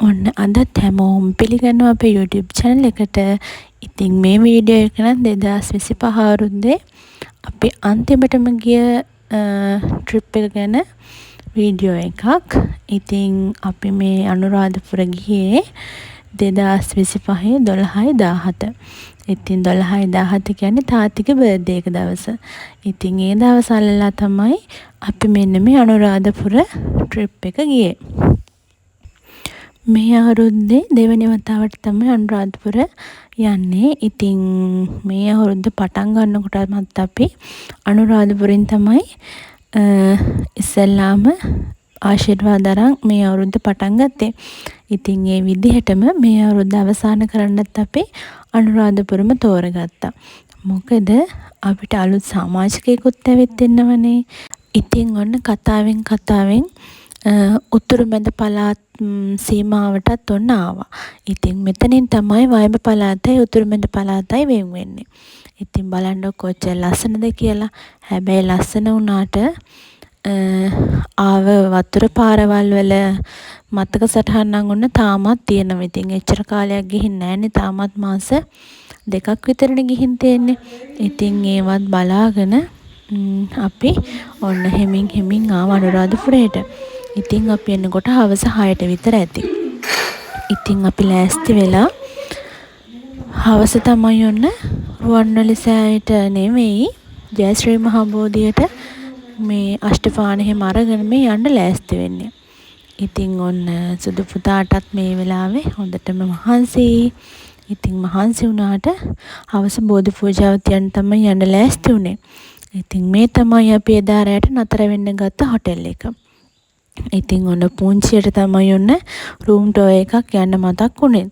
ඔන්න අදත් හැමෝම පිළිගන්නවා අපේ YouTube channel එකට. ඉතින් මේ වීඩියෝ එක නම් 2025 අවුරුද්දේ අපි අන්තිමටම ගිය ට්‍රිප් එක ගැන වීඩියෝ එකක්. ඉතින් අපි මේ අනුරාධපුර ගියේ 2025 12/17. ඉතින් 12/17 කියන්නේ තාත්තිගේ බර්ත්ඩේ එක දවස. ඉතින් ඒ දවස් අල්ලලා තමයි අපි මෙන්න මේ අනුරාධපුර ට්‍රිප් එක ගියේ. මේ අවුරුද්දේ දෙවැනි වතාවට තමයි අනුරාධපුර යන්නේ. ඉතින් මේ අවුරුද්ද පටන් ගන්නකොටමත් අපි අනුරාධපුරින් තමයි ඉස්සෙල්ලාම ආශිර්වාද අරන් මේ අවුරුද්ද පටන් ගත්තේ. ඉතින් ඒ විදිහටම මේ අවුරුද්ද අවසන් කරන්නත් අපි අනුරාධපුරම තෝරගත්තා. මොකද අපිට අලුත් සාමාජිකයෙකුත් ඇවිත් ඉන්නවනේ. ඉතින් ඔන්න කතාවෙන් කතාවෙන් උතුරු මැද පළාත් සීමාවටත් ඔන්න ආවා. ඉතින් මෙතනින් තමයි වයඹ පළාතයි උතුරු මැද පළාතයි වෙන් වෙන්නේ. ඉතින් බලන්නකො කොච්චර ලස්සනද කියලා. හැබැයි ලස්සන වුණාට ආව වතුර පාරවල් වල මතක සටහන් නම් ඔන්න තාමත් තියෙනවා. ඉතින් එච්චර කාලයක් ගිහින් නෑනේ, තාමත් මාස 2ක් විතරනේ ගිහින් තියෙන්නේ. ඉතින් ඒවත් බලාගෙන අපි ඔන්න හෙමින් හෙමින් ආවා අනුරාධපුරයට. ඉතින් අපි එනකොට හවස 6ට විතර ඇති. ඉතින් අපි ලෑස්ති වෙලා හවස තමයි ඔන්න රුවන්වැලි සෑයට නෙවෙයි, ජයශ්‍රී මහා බෝධියට මේ අෂ්ටපාන එහෙම අරගෙන මේ යන්න ලෑස්ති වෙන්නේ. ඉතින් ඔන්න සුදු පුතාටත් මේ වෙලාවේ හොඳටම මහන්සියි. ඉතින් මහන්සි වුණාට හවස බෝධි පූජාව තියන්න තමයි යන්න ලෑස්ති වුණේ. ඉතින් මේ තමයි අපි එදා රෑට නතර වෙන්න ගත්ත හොටෙල් එක. ඉතින් ඔන්න පුංචියට තමයි ඔන්න රූම් ටුවර් එකක් යන්න මතක් වුණේ.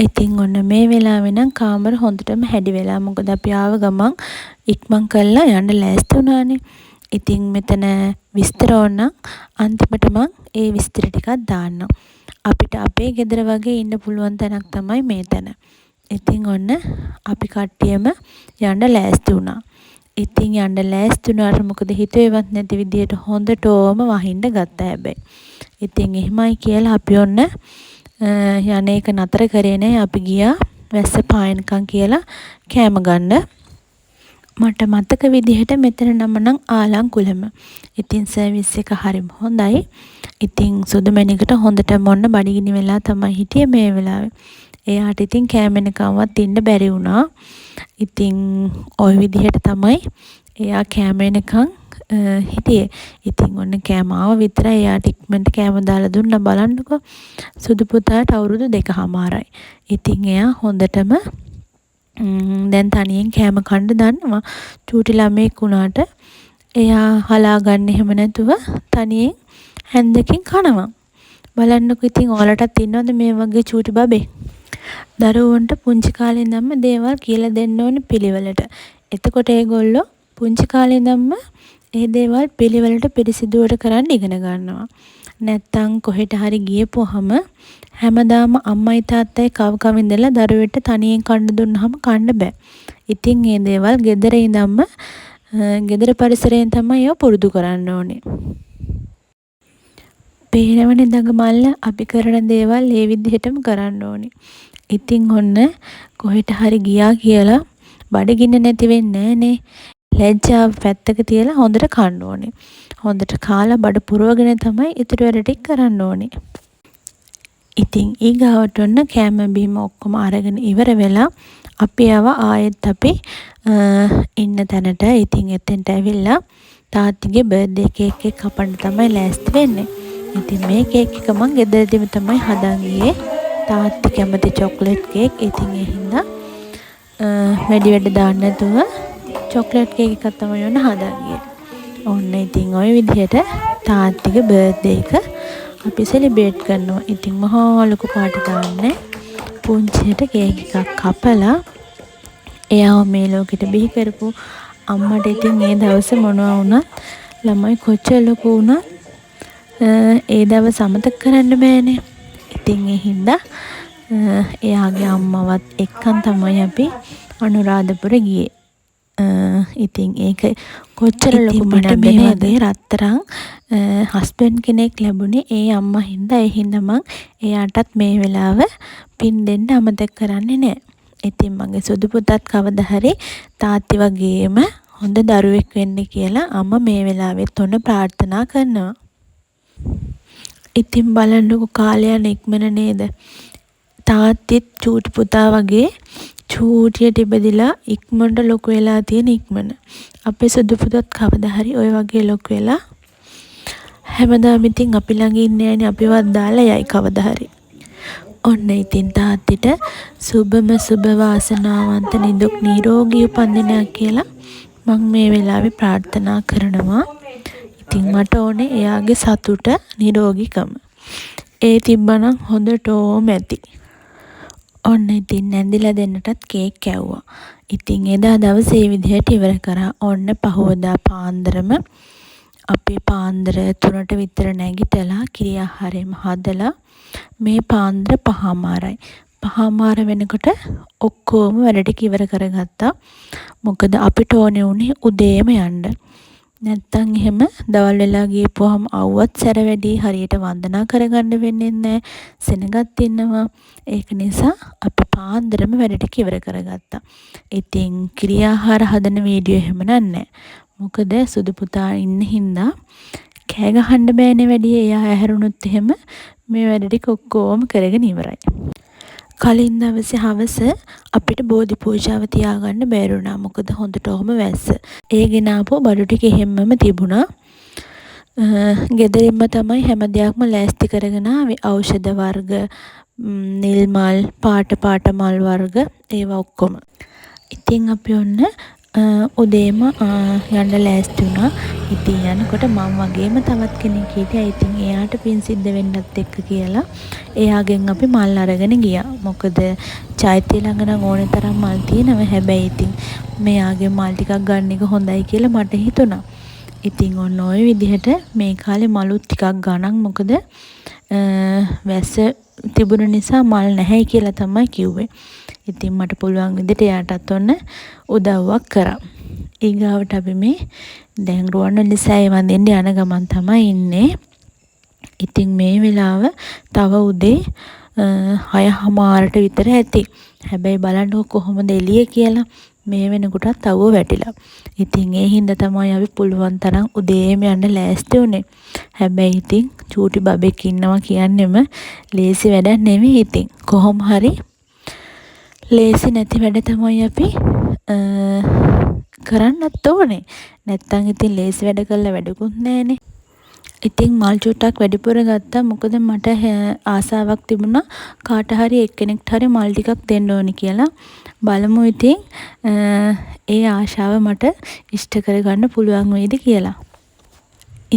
ඉතින් ඔන්න මේ වෙලාවේ නම් කාමර හොඳටම හැඩි වෙලා. මොකද අපි ආව ගමන් ඉක්මන් කරලා යන්න ලෑස්ති වුණානේ. ඉතින් මෙතන විස්තර ඕනනම් අන්තිමට මං ඒ විස්තර ටිකක් දාන්නම්. අපිට අපේ ගෙදර වගේ ඉන්න පුළුවන් තැනක් තමයි මේ තැන. ඉතින් ඔන්න අපි කට්ටියම යන්න ලෑස්ති වුණා. ඉතින් යන්න ලෑස්ති වුණාට මොකද හිතුවේවත් නැති විදියට හොඳටම වහින්න ගත්තා හැබැයි. ඉතින් එහෙමයි කියලා අපි ඔන්න යන එක නතර කරේ නෑ. අපි ගියා වැස්ස පායනකම් කියලා කෑම ගන්න. මට මතක විදිහට මෙතන නම නම් ආලංකුලම. ඉතින් සර්විස් එක හරිම හොඳයි. ඉතින් සුදු මැණිකට හොඳටම ඔන්න බඩගිනි වෙලා තමයි හිටියේ මේ වෙලාවේ. එයාට ඉතින් කෑම එනකන්වත් ඉන්න බැරි වුණා. ඉතින් ඔය විදිහට තමයි එයා කෑම එනකන් හිටියේ. ඉතින් ඔන්න කෑම ආව විතරයි එයාට ඉක්මනට කෑම දාලා දුන්නා. බලන්නකෝ, සුදු පුතාට අවුරුදු 2.5යි. ඉතින් එයා හොඳටම දැන් තනියෙන් කෑම කන්න දන්නවා. චූටි ළමයෙක් වුණාට එයා හලා ගන්න එහෙම නැතුව තනියෙන් හැන්දකින් කනවා. බලන්නකෝ, ඉතින් ඔයාලටත් ඉන්නවද මේ වගේ චූටි බබෙක්? දරුවන්ට පුංචි කාලේ ඉඳන්ම දේවල් කියලා දෙන්න ඕනේ පිළිවෙලට. එතකොට ඒගොල්ලෝ පුංචි කාලේ ඉඳන්ම ඒ දේවල් පිළිවෙලට පිරිසිදුවට කරන්න ඉගෙන ගන්නවා. නැත්තම් කොහෙට හරි ගියපුවහම හැමදාම අම්මයි තාත්තයි කව කව ඉඳලා දරුවෙක්ට තනියෙන් කන්න දුන්නාම කන්න බෑ. ඉතින් ඒ දේවල් ගෙදර ඉඳන්ම, ගෙදර පරිසරයෙන් තමයි ඒවා පුරුදු කරන්න ඕනේ. පේනවනේ දඟ මල්ල, අපි කරන දේවල් ඒ විදිහටම කරන්න ඕනේ. ඉතින් ඔන්න කොහෙට හරි ගියා කියලා බඩගින්න නැති වෙන්නේ නෑනේ. ලැජ්ජාව පැත්තක තියලා හොඳට කන්න ඕනේ. හොඳට කාලා බඩ පුරවගෙන තමයි ඉතුරු වැඩ ටික කරන්න ඕනේ. ඉතින් ඊගාවට ඔන්න කෑම බීම ඔක්කොම අරගෙන ඉවර වෙලා අපි ආවා ආයෙත් අපි ඉන්න තැනට. ඉතින් එතෙන්ට ඇවිල්ලා තාත්තිගේ බර්ත්ඩේ කේක් එක කපන්න තමයි ලෑස්ති වෙන්නේ. ඉතින් මේ කේක් එක මං ගෙදරදිම තමයි හදන් ගියේ. තාත්ති කැමති චොක්ලට් කේක්. ඉතින් ඒ හින්දා වැඩි වැඩ දාන්න නැතුව චොක්ලට් කේක් එකක් තමයි ඔන්න හදන් ගියේ. ඔන්න ඉතින් ඔය විදිහට තාත්තිගේ බර්ත්ඩේ එක අපි සෙලිබ්‍රේට් කරනවා. ඉතින් මහා ලොකු පාටි දාන්නේ පුංචියට කේක් එකක් කපලා, එයාව මේ ලෝකෙට බිහි කරපු අම්මට ඉතින් ඒ දවසේ මොනවා වුණත්, ළමයි කොච්චර ලොකු වුණත් ඒ දවස් අමතක කරන්න බෑනේ. ඉතින් ඒ හින්දා එයාගේ අම්මවත් එක්කන් තමයි අපි අනුරාධපුර ගියේ. ඉතින් ඒක කොච්චර ලොකු පිනක්ද මේ වගේ රත්තරන් හස්බන්ඩ් කෙනෙක් ලැබුණේ ඒ අම්මා හින්දා. ඒ හින්දා මං එයාටත් මේ වෙලාව පින් දෙන්න අමතක කරන්නේ නෑ. ඉතින් මගේ සුදු පුතත් කවදා හරි තාත්ති වගේම හොඳ දරුවෙක් වෙන්න කියලා අම්මා මේ වෙලාවෙත් ඔන්න ප්‍රාර්ථනා කරනවා. ඉතින් බලන්නකො කාලය යන ඉක්මන නේද? තාත්තිත් චූටි පුතා වගේ චූටියට ඉපදිලා ඉක්මනට ලොකු වෙලා තියෙන ඉක්මන. අපේ සුදු පුතත් කවදා හරි ඔය වගේ ලොකු වෙලා හැමදාම ඉතින් අපි ළඟ ඉන්නේ නෑනේ, අපිවත් දාලා යයි කවදා හරි. ඔන්න ඉතින් තාත්තිට සුබම සුබ වාසනාවන්ත නිදුක් නිරෝගී උපන්දිනයක් කියලා මං මේ වෙලාවේ ප්‍රාර්ථනා කරනවා. ඉතින් මට ඕනේ එයාගේ සතුට නිරෝගීකම. ඒ තිබ්බනම් හොඳටම ඇති. ඔන්න ඉතින් නැන්දිලා දෙන්නටත් කේක් කැව්වා. ඉතින් එදා දවසේ ඒ විදිහට ඉවර කරා. ඔන්න පහුවදා පාන්දරම අපි පාන්දර 3ට විතර නැගිටලා කිරි ආහාරෙම හදලා මේ පාන්දර 5:30යි. 5:30 වෙනකොට ඔක්කොම වැඩ ටික ඉවර කරගත්තා. මොකද අපිට ඕනේ වුණේ උදේම යන්න. නැත්තම් එහෙම දවල් වෙලා ගියපුවහම අව්වත් සැර වැඩි, හරියට වන්දනා කරගන්න වෙන්නේ නෑ, සෙනඟත් ඉන්නවා. ඒක නිසා අපි පාන්දරම වැඩ ටික ඉවර කරගත්තා. ඉතින් කිරි ආහාර හදන වීඩියෝ එහෙම නෑ. මොකද සුදු පුතා ඉන්න හින්දා කෑ ගහන්න බෑනේ වැඩිය. එයා ඇහැරුණොත් එහෙම මේ වැඩ ටික ඔක්කොම කරගෙන ඉවරයි. කලින් දවසේ හවස අපිට බෝධි පූජාව තියාගන්න බැරි වුණා. මොකද හොඳටම වැස්ස. ඒ ගෙනාපු බඩු ටික එහෙම්මම තිබුණා. ගෙදරින්ම තමයි හැම දෙයක්ම ලෑස්ති කරගෙන ආවේ. ඖෂධ වර්ග, නිල් මල්, පාට පාට මල් වර්ග ඒවා ඔක්කොම. ඉතින් අපි ඔන්න උදේම යන්න ලෑස්ති වුණා. ඉතින් යනකොට මං වගේම තවත් කෙනෙක් හිටියා. ඉතින් එයාට පින් සිද්ධ වෙන්නත් එක්ක කියලා එයාගෙන් අපි මල් අරගෙන ගියා. මොකද චෛත්‍ය ළඟ නම් ඕනේ තරම් මල් තියෙනවා. හැබැයි ඉතින් මෙයාගෙන් මල් ටිකක් ගන්න එක හොඳයි කියලා මට හිතුණා. ඉතින් ඔන්න ඔය විදිහට මේ කාලේ මලුත් ටිකක් ගණන්. මොකද වැස්ස තිබුණ නිසා මල් නැහැයි කියලා තමයි කිව්වේ. ඉතින් මට පුළුවන් විදිහට එයාටත් ඔන්න උදව්වක් කරා. ඊගාවට අපි මේ දැන් රුවන්වැලි සෑය වඳින්න යන ගමන් තමයි ඉන්නේ. ඉතින් මේ වෙලාව තව උදේ 6:30ට විතර ඇති. හැබැයි බලන්නකො කොහොමද එළිය කියලා. මේ වෙනකොටත් අවුව වැටිලා. ඉතින් ඒ හින්දා තමයි අපි පුළුවන් තරම් උදේම යන්න ලෑස්ති වුණේ. හැබැයි ඉතින් චූටි බබෙක් ඉන්නවා කියන්නෙම ලේසි වැඩක් නෙවෙයි ඉතින්. කොහොම හරි ලේසි නැති වැඩ තමයි අපි කරන්නත් ඕනේ. නැත්තම් ඉතින් ලේසි වැඩ කරලා වැඩකුත් නෑනේ. ඉතින් මල් චුට්ටක් වැඩිපුර ගත්තා. මොකද මට ආසාවක් තිබුණා කාට හරි එක්කෙනෙක්ට හරි මල් ටිකක් දෙන්න ඕනි කියලා. බලමු ඉතින් ඒ ආශාව මට ඉෂ්ට කරගන්න පුළුවන් වෙයිද කියලා.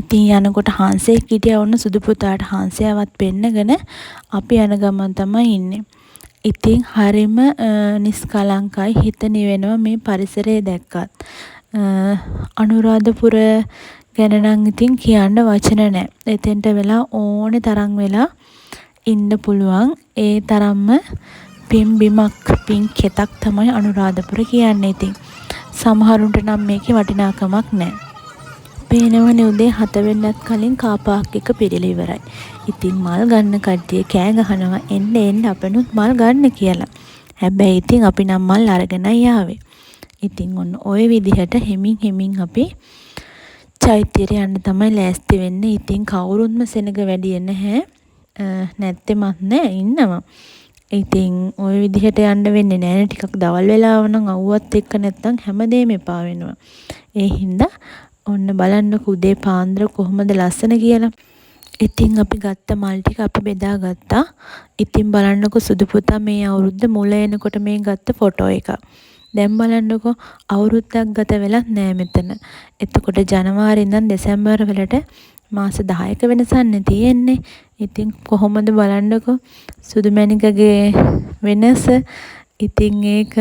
ඉතින් යනකොට හංසයෙක් හිටියා. ඔන්න සුදු පුතාට හංසයාවත් පෙන්නගෙන අපි යන ගමන් තමයි ඉන්නේ. ඉතින් හරිම නිස්කලංකයි, හිත නිවෙනවා මේ පරිසරය දැක්කත්. අනුරාධපුර ගැන නම් ඉතින් කියන්න වචන නෑ. එතෙන්ට වෙලා ඕනේ තරම් වෙලා ඉන්න පුළුවන්. ඒ තරම්ම පින් බිමක්, පින් කෙතක් තමයි අනුරාධපුර කියන්නේ ඉතින්. සමහරුන්ට නම් මේකේ වටිනාකමක් නෑ. පේනවනේ උදේ 7 වෙන්නත් කලින් කාර් පාක් එක පිරিলা ඉවරයි. ඉතින් මල් ගන්න කට්ටිය කෑ ගහනවා එන්න එන්න අපෙනුත් මල් ගන්න කියලා. හැබැයි ඉතින් අපි නම් මල් අරගෙනයි ආවේ. ඉතින් ඔන්න ඔය විදිහට හෙමින් හෙමින් අපි චෛත්‍යයට යන්න තමයි ලෑස්ති වෙන්නේ. ඉතින් කවුරුත්ම සෙනග වැඩිය නැහැ. නැත්තෙමත් නෑ, ඉන්නවා. ඉතින් ඔය විදිහට යන්න වෙන්නේ නෑනේ. ටිකක් දවල් වෙලාව නම් අවුවත් එක්ක නැත්තම් හැමදේම එපා වෙනවා. ඒ හින්දා ඔන්න බලන්නකෝ උදේ පාන්දර කොහොමද ලස්සන කියලා. ඉතින් අපි ගත්ත මල් ටික අපි බෙදා ගත්තා. ඉතින් බලන්නකෝ සුදු පුතා මේ අවුරුද්ද මුල එනකොට මේ ගත්ත ෆොටෝ එක. දැන් බලන්නකෝ අවුරුද්දක් ගත වෙලත් නෑ මෙතන. එතකොට ජනවාරි ඉඳන් දෙසැම්බර් වලට මාස 10ක වෙනසක්නේ තියෙන්නේ. ඉතින් කොහොමද බලන්නකෝ සුදු මැණිකගේ වෙනස. ඉතින් ඒක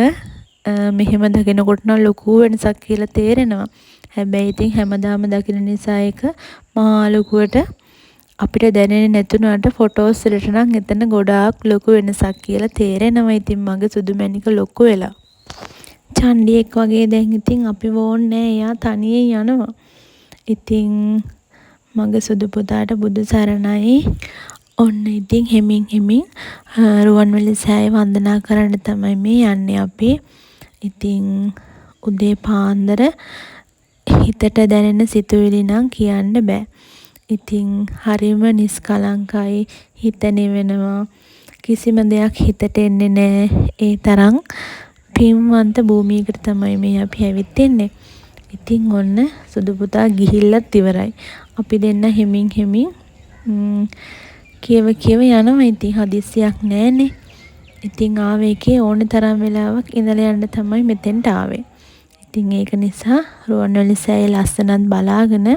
මෙහෙම දකිනකොට නම් ලොකු වෙනසක් කියලා තේරෙනවා. හැබැයි ඉතින් හැමදාම දකින නිසා ඒක මහා ලොකුවට අපිට දැනෙන්නේ නැතුණාට ෆොටෝස් වලට නම් එතන ගොඩාක් ලොකු වෙනසක් කියලා තේරෙනවා. ඉතින් මගේ සුදු මැණික ලොකු වෙලා. චණ්ඩියෙක් වගේ දැන් ඉතින් අපිව ඕනේ නෑ. එයා තනියෙන් යනවා. ඉතින් මගේ සුදු පුතාට බුදු සරණයි. ඔන්න ඉතින් හෙමින් හෙමින් රුවන්වැලි සෑය වන්දනා කරන්න තමයි මේ යන්නේ අපි. ඉතින් උදේ පාන්දර හිතට දැනෙන සිතුවිලි නම් කියන්න බෑ. ඉතින් හරිම නිස්කලංකයි, හිත නිවෙනවා. කිසිම දෙයක් හිතට එන්නේ නෑ. ඒ තරම් පින්වන්ත භූමියකට තමයි මේ අපි ඇවිත් ඉන්නේ. ඉතින් ඔන්න සුදු පුතා ගිහිල්ලත් ඉවරයි. අපි දෙන්න හෙමින් හෙමින් කියව කියව යනවා ඉතින් හදිස්සියක් නෑනේ. ඉතින් ආව එකේ ඕන තරම් වෙලාවක් ඉඳලා යන්න තමයි මෙතෙන්ට ආවේ. ඉතින් ඒක නිසා රුවන්වැලි සෑයේ ලස්සනත් බලාගෙන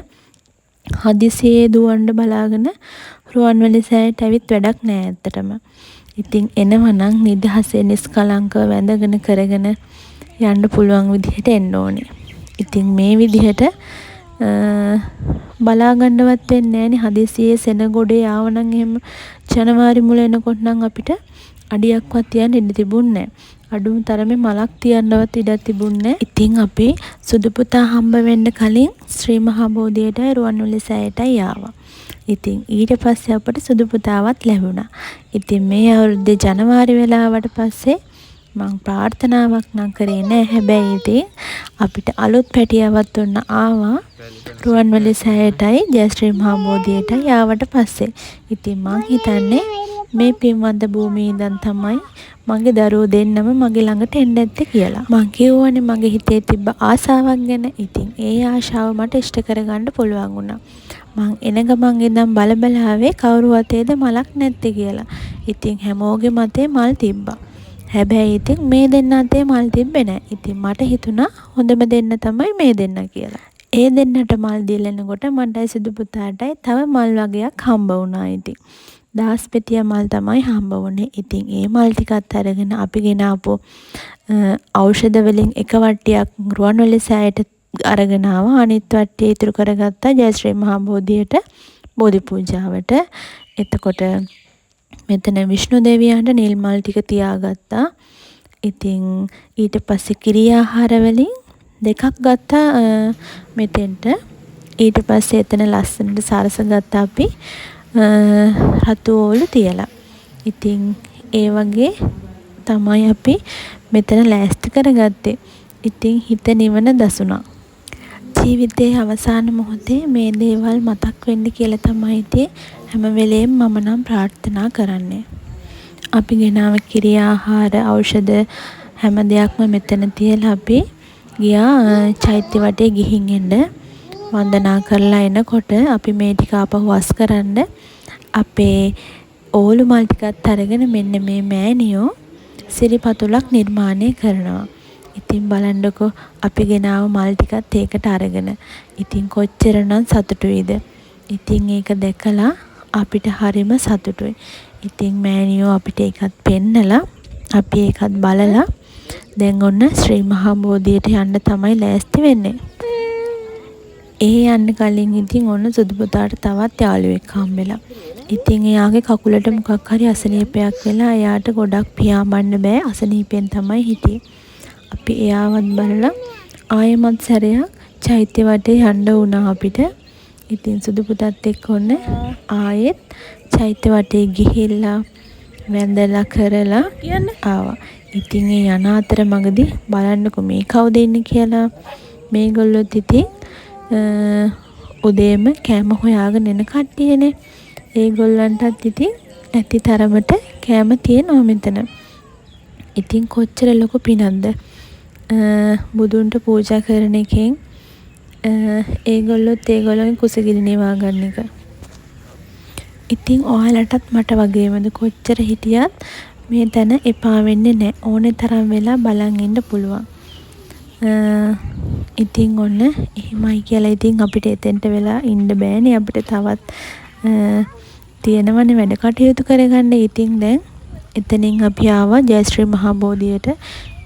හදිසියේ දුවන්න බලාගෙන රුවන්වැලි සෑයට ඇවිත් වැඩක් නෑ ඇත්තටම. ඉතින් එනවා නම් නිදහසේ නිස්කලංකව වැඳගෙන කරගෙන යන්න පුළුවන් විදිහට එන්න ඕනේ. ඉතින් මේ විදිහට බලා ගන්නවත් වෙන්නේ නෑනේ හදිසියේ සෙනඟ ගොඩේ ආව නම් එහෙම ජනවාරි මුල එනකොට නම් අපිට අඩියක්වත් තියන්න ඉඩ තිබුන්නේ නෑ. අඩුම තරමේ මලක් තියන්නවත් ඉඩක් තිබුන්නේ නෑ. ඉතින් අපි සුදු පුතා හම්බ වෙන්න කලින් ශ්‍රී මහා බෝධියටයි රුවන්වැලි සෑයටයි ආවා. ඉතින් ඊට පස්සේ අපට සුදු පුතාවත් ලැබුණා. ඉතින් මේ අවුරුද්දේ ජනවාරි වෙලාවට පස්සේ මං ප්‍රාර්ථනාවක් නම් කරේ නෑ. හැබැයි ඉතින් අපිට අලුත් පැටියාවත් ඔන්න ආවා රුවන්වැලි සෑයටයි ජයශ්‍රී මහා බෝධියටයි ආවට පස්සේ. ඉතින් මං හිතන්නේ මේ පින්වන්ත භූමියේ ඉඳන් තමයි මගේ දරුවෝ දෙන්නම මගේ ළඟට එන්න ඇත්තේ කියලා. මං කිව්වනේ මගේ හිතේ තිබ්බ ආසාවක් ගැන. ඉතින් ඒ ආශාව මට ඉෂ්ට කරගන්න පුළුවන් වුණා. මං එන ගමන් ඉඳන් බල බල ආවේ කවුරු අතේද මලක් නැත්තේ කියලා. ඉතින් හැමෝගෙම අතේ මල් තිබ්බා. හැබැයි ඉතින් මේ දෙන්න අතේ මල් තිබ්බේ නෑ. ඉතින් මට හිතුණා හොඳම දෙන්න තමයි මේ දෙන්න කියලා. ඒ දෙන්නට මල් දීලා එනකොට මටයි සුදු පුතාටයි තව මල් වගයක් හම්බ වුණා ඉතින්. දාස් පෙතිය මල් තමයි හම්බ වුණේ. ඉතින් ඒ මල් ටිකත් අරගෙන අපි ගෙනාපු ඖෂධ වලින් එක වට්ටියක් රුවන්වැලි සෑයට අරගෙන ආවා. අනිත් වට්ටිය ඉතුරු කරගත්තා ජයශ්‍රී මහා බෝධියට බෝධි පූජාවට. එතකොට මෙතන විෂ්ණු දෙවියන්ට නිල් මල් ටික තියාගත්තා. ඉතින් ඊට පස්සේ කිරි ආහාර වලින් දෙකක් ගත්තා මෙතෙන්ට. ඊට පස්සේ එතන ලස්සනට සරස ගත්තා අපි රතු ඕලු තියලා. ඉතින් ඒ වගේ තමයි අපි මෙතන ලෑස්ති කරගත්තේ. ඉතින් හිත නිවන දසුණා. ජීවිතයේ අවසාන මොහොතේ මේ දේවල් මතක් වෙන්න කියලා තමයි ඉතින් හැම වෙලේම මම නම් ප්‍රාර්ථනා කරන්නේ. අපි ගෙනාව කිරි ආහාර ඖෂධ හැම දෙයක්ම මෙතන තියලා අපි ගියා චෛත්‍ය වටේ ගිහින් එන්න. වන්දනා කරලා එනකොට අපි මේ ටික ආපහු අස් කරන්න අපේ ඕලු මල් ටිකත් අරගෙන මෙන්න මේ මෑණියෝ සිරිපතුලක් නිර්මාණය කරනවා. ඉතින් බලන්නකෝ අපි ගෙනාව මල් ටිකත් ඒකට අරගෙන. ඉතින් කොච්චරනම් සතුටුයිද. ඉතින් ඒක දැකලා අපිට හරිම සතුටුයි. ඉතින් මෑණියෝ අපිට ඒකත් පෙන්නලා අපි ඒකත් බලලා දැන් ඔන්න ශ්‍රී මහා බෝධියට යන්න තමයි ලෑස්ති වෙන්නේ. ඒ යන්න කලින් ඉතින් ඔන්න සුදු පුතාට තවත් යාළුවෙක් හම්බෙලා. ඉතින් එයාගේ කකුලට මොකක් හරි අසනීපයක් වෙලා එයාට ගොඩක් පියාඹන්න බෑ, අසනීපෙන් තමයි හිටියේ. අපි එයාවත් බලලා ආයෙමත් සැරයක් චෛත්‍ය වටේ යන්න වුණා අපිට. ඉතින් සුදු පුතත් එක්ක ඔන්න ආයෙත් චෛත්‍ය වටේ ගිහිල්ලා වැඳලා කරලා ආවා. ඉතින් ඒ යන අතරමඟදී බලන්නකෝ මේ කවුද ඉන්නේ කියලා. මේගොල්ලොත් ඉතින් උදේම කෑම හොයාගෙන එන කට්ටියනේ. ඒගොල්ලන්ටත් ඉතින් ඇති තරමට කෑම තියෙනවා මෙතන. ඉතින් කොච්චර ලොකු පිනක්ද බුදුන්ට පූජා කරන එකෙන් ඒගොල්ලොත් ඒගොල්ලොන්ගේ කුසගිනි නිවා ගන්න එක. ඉතින් ඔයාලටත් මට වගේමද කොච්චර හිටියත් මේ තැන එපා වෙන්නේ නෑ. ඕනේ තරම් වෙලා බලන් ඉන්න පුළුවන්. ඉතින් ඔන්න එහෙමයි කියලා ඉතින් අපිට එතෙන්ට වෙලා ඉන්න බෑනේ. අපිට තවත් තියෙනවනේ වැඩ කටයුතු කරගන්න. ඉතින් දැන් එතනින් අපි ආවා ජයශ්‍රී මහා බෝධියට.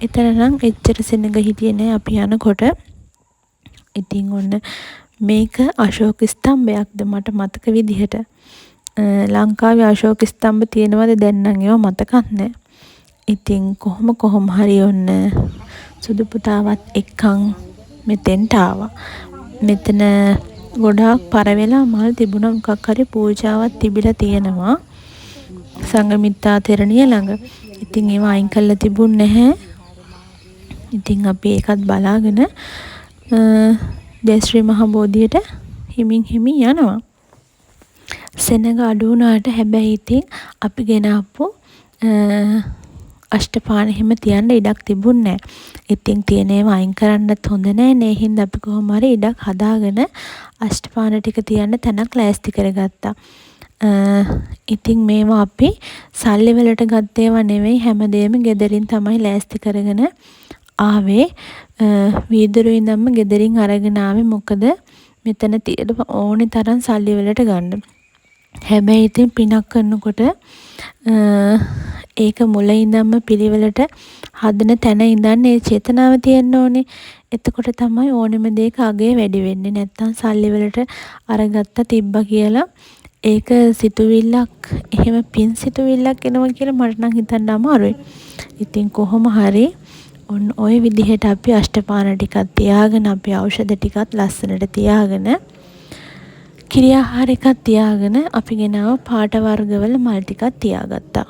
එතන නම් එච්චර සෙනඟ හිටියේ නෑ අපි යනකොට. ඉතින් ඔන්න මේක අශෝක ස්තම්භයක්ද මට මතක විදිහට. ලංකාවේ අශෝක ස්තම්භ තියෙනවද දැන් නම් ඒවා මතකත් නෑ. ඉතින් කොහොම කොහොම හරි ඔන්න සුදු පුතාවත් එක්කන් මෙතෙන්ට ආවා. මෙතන ගොඩාක් පර වෙලා මල් තිබුණා. මොකක් හරි පූජාවක් තිබිලා තියෙනවා සංඝමිත්තා තෙරණිය ළඟ. ඉතින් ඒවා අයින් කරලා තිබුන් නැහැ. ඉතින් අපි ඒකත් බලාගෙන ජයශ්‍රී මහා බෝධියට හිමින් හිමින් යනවා. සෙනඟ අඩු වුණාට හැබැයි ඉතින් අපි ගෙනාපු අෂ්ටපාන එහෙම තියන්න ඉඩක් තිබුන් නෑ. ඉතින් තියෙන ඒවා අයින් කරන්නත් හොඳ නෑනේ. ඒ හින්දා අපි කොහොම හරි ඉඩක් හදාගෙන අෂ්ටපාන ටික තියන්න තැනක් ලෑස්ති කරගත්තා. ඉතින් මේවා අපි සල්ලි වලට ගත්ත ඒවා නෙවෙයි, හැමදේම ගෙදරින් තමයි ලෑස්ති කරගෙන ආවේ. වීදුරුවේ ඉඳන්ම ගෙදරින් අරගෙන ආවේ. මොකද මෙතන තියෙනවා ඕනේ තරම් සල්ලි වලට ගන්න. හැබැයි ඉතින් පිනක් කරනකොට ඒක මුල ඉඳන්ම පිළිවෙලට හදන තැන ඉඳන් ඒ චේතනාව තියෙන්න ඕනේ. එතකොට තමයි ඕනෙම දෙයක අගය වැඩි වෙන්නේ. නැත්තම් සල්ලි වලට අරගත්තා තිබ්බා කියලා ඒක සිතුවිල්ලක්, එහෙම පින් සිතුවිල්ලක් එනවා කියලා මට නම් හිතන්න අමාරුයි. ඉතින් කොහොම හරි ඔන්න ඔය විදිහට අපි අෂ්ටපාන ටිකක් තියාගෙන, අපි ඖෂධ ටිකත් ලස්සනට තියාගෙන, කිරි ආහාර එකක් තියාගෙන, අපි ගෙනාව පාට වර්ගවල මල් ටිකක් තියාගත්තා.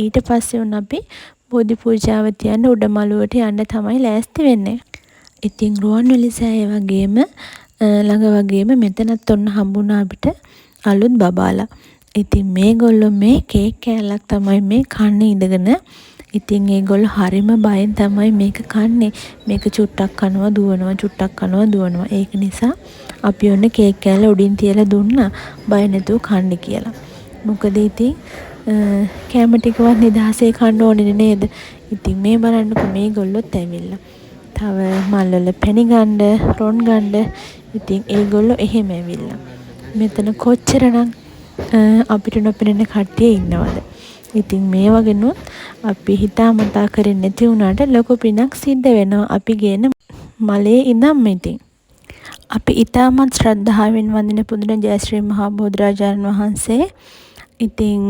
ඊට පස්සේ ඔන්න අපි බෝධි පූජාව තියන්න උඩ මළුවට යන්න තමයි ලෑස්ති වෙන්නේ. ඉතින් රුවන්වැලි සෑය වගේම ළඟ වගේම මෙතනත් ඔන්න හම්බුණා අපිට අලුත් බබාලා. ඉතින් මේගොල්ලෝ මේ කේක් කෑල්ලක් තමයි මේ කන්නේ ඉඳගෙන. ඉතින් ඒගොල්ලෝ හරිම බයෙන් තමයි මේක කන්නේ. මේක චුට්ටක් කනවා දුවනවා, චුට්ටක් කනවා දුවනවා. ඒක නිසා අපි ඔන්න කේක් කෑල්ල උඩින් තියලා දුන්නා බය නැතුව කන්න කියලා. මොකද ඉතින් කෑම ටිකවත් නිදහසේ කන්න ඕනේ නේද? ඉතින් මේ බලන්නකෝ මේගොල්ලොත් ඇවිල්ලා. තව මල් වල පැණි ගන්න, රොන් ගන්න. ඉතින් ඒගොල්ලෝ එහෙම ඇවිල්ලා. මෙතන කොච්චරනම් අපිට නොපෙනෙන කට්ටිය ඉන්නවද? ඉතින් මේ වගේනුත් අපි හිතා මතා කරේ නැති වුණාට ලොකු පිනක් සිද්ධ වෙනවා අපි ගේන මලේ ඉඳන්ම ඉතින්. අපි ඉතාමත් ශ්‍රද්ධාවෙන් වඳින පුදන ජයශ්‍රී මහා බෝධිරාජාණන් වහන්සේ. ඉතින්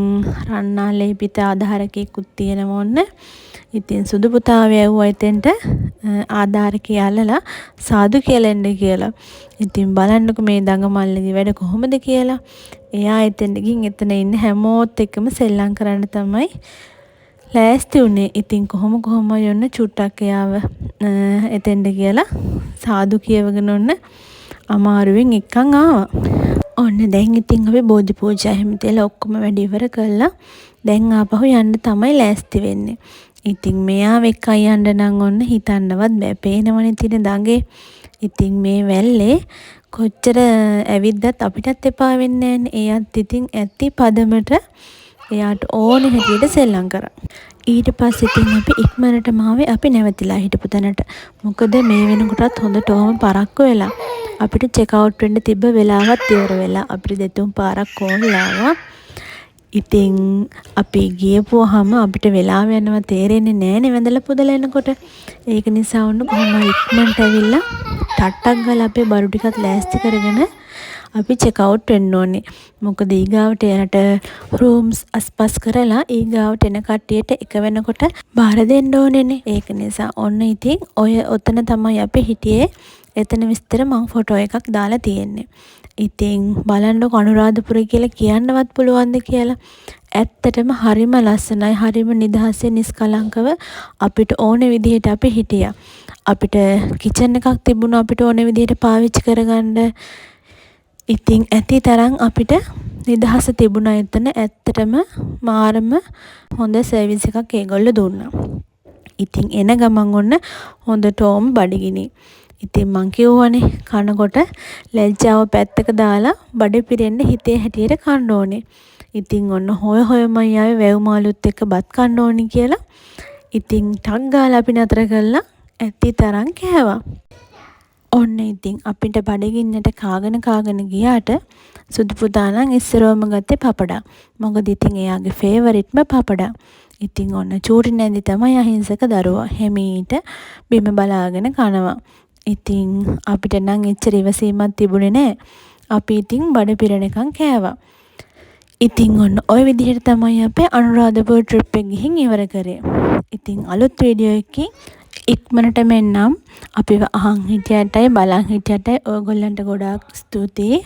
රන්නාලේපිත ආධාරකයෙකුත් තියෙනවා ඔන්න. ඉතින් සුදු පුතාව යැව්වා එතෙන්ට ආධාරකය අල්ලලා සාදු කියලා එන්න කියලා. ඉතින් බලන්නකෝ මේ දඟමල්ලගේ වැඩ කොහොමද කියලා. එයා එතෙන්ට ගිහින් එතන ඉන්න හැමෝත් එක්කම සෙල්ලම් කරන්න තමයි ලෑස්ති වුණේ. ඉතින් කොහොම කොහොම හරි ඔන්න චුට්ටක් එයාව එතෙන්ට කියලා සාදු කියවගෙන ඔන්න අමාරුවෙන් එක්කන් ආවා. ඔන්න දැන් ඉතින් අපි බෝධි පූජා එහෙම තියලා ඔක්කොම වැඩ ඉවර කරලා දැන් ආපහු යන්න තමයි ලෑස්ති වෙන්නේ. ඉතින් මෙයාව එක්කන් යන්න නම් ඔන්න හිතන්නවත් බෑ. පේනවනේ තියෙන දඟේ. ඉතින් මේ වැල්ලේ කොච්චර ඇවිද්දත් අපිටත් එපා වෙන්නේ නෑනේ. එයත් ඉතින් ඇති පදමට එයාට ඕන හැටියට සෙල්ලම් කරා. ඊට පස්සේ ඉතින් අපි ඉක්මනටම ආවේ අපි නැවතිලා හිටපු තැනට. මොකද මේ වෙනකොටත් හොඳටම පරක්කු වෙලා. අපිට චෙක් අවුට් වෙන්න තිබ්බ වෙලාවත් ඉවර වෙලා. අපිට දෙතුන් පාරක් කෝල් ආවා. ඉතින් අපි ගියපුවහම අපිට වෙලාව යනවා තේරෙන්නේ නෑනේ වැඳලා පුදලා එනකොට. ඒක නිසා ඔන්න කොහොම හරි ඉක්මනට ඇවිල්ලා ටට්ටක් ගාලා අපේ බඩු ටිකත් ලෑස්ති කරගෙන අපි චෙක් අවුට් වෙන්න ඕනේ. මොකද ඊගාවට එයාලට රූම්ස් අස්පස් කරලා ඊගාවට එන කට්ටියට එක වෙනකොට බාර දෙන්න ඕනේනේ. ඒක නිසා ඔන්න ඉතින් ඔය ඔතන තමයි අපි හිටියේ. එතන විස්තර මං ෆොටෝ එකක් දාලා තියෙන්නේ. ඉතින් බලන්නකො අනුරාධපුර කියලා කියන්නවත් පුළුවන්ද කියලා. ඇත්තටම හරිම ලස්සනයි, හරිම නිදහසේ නිස්කලංකව අපිට ඕන විදිහට අපි හිටියා. අපිට කිචන් එකක් තිබුණා අපිට ඕන විදිහට පාවිච්චි කරගන්න. ඉතින් ඇති තරම් අපිට නිදහස තිබුණා එතන. ඇත්තටම මාරම හොඳ සර්විස් එකක් ඒගොල්ලෝ දුන්නා. ඉතින් එන ගමන් ඔන්න හොඳටම බඩගිනි. ඉතින් මං කිව්වනේ කනකොට ලැජ්ජාව පැත්තක දාලා බඩ පිරෙන්න හිතේ හැටියට කන්න ඕනේ. ඉතින් ඔන්න හොය හොය මං ආවේ වැව් මාළුත් එක්ක බත් කන්න ඕනි කියලා. ඉතින් ටක් ගාලා අපි නතර කරලා ඇති තරම් කෑවා. ඔන්න ඉතින් අපිට බඩගින්නට කාගෙන කාගෙන ගියාට සුදු පුතා නම් ඉස්සරවම ගත්තේ පපඩම්. මොකද ඉතින් එයාගේ ෆේවරිට්ම පපඩම්. ඉතින් ඔන්න චූටි නැන්දි තමයි අහිංසක දරුවා. හෙමීට බිම බලාගෙන කනවා. ඉතින් අපිට නම් එච්චර ඉවසීමක් තිබුණේ නෑ. අපි ඉතින් බඩ පිරෙනකන් කෑවා. ඉතින් ඔන්න ඔය විදිහට තමයි අපේ අනුරාධපුර ට්‍රිප් එක ගිහින් ඉවර කරේ. ඉතින් අලුත් වීඩියෝ එකකින් ඉක්මනටම එන්නම්. අපිව අහන් හිටියටයි බලන් හිටියටයි ඔයගොල්ලන්ට ගොඩාක් ස්තුතියි.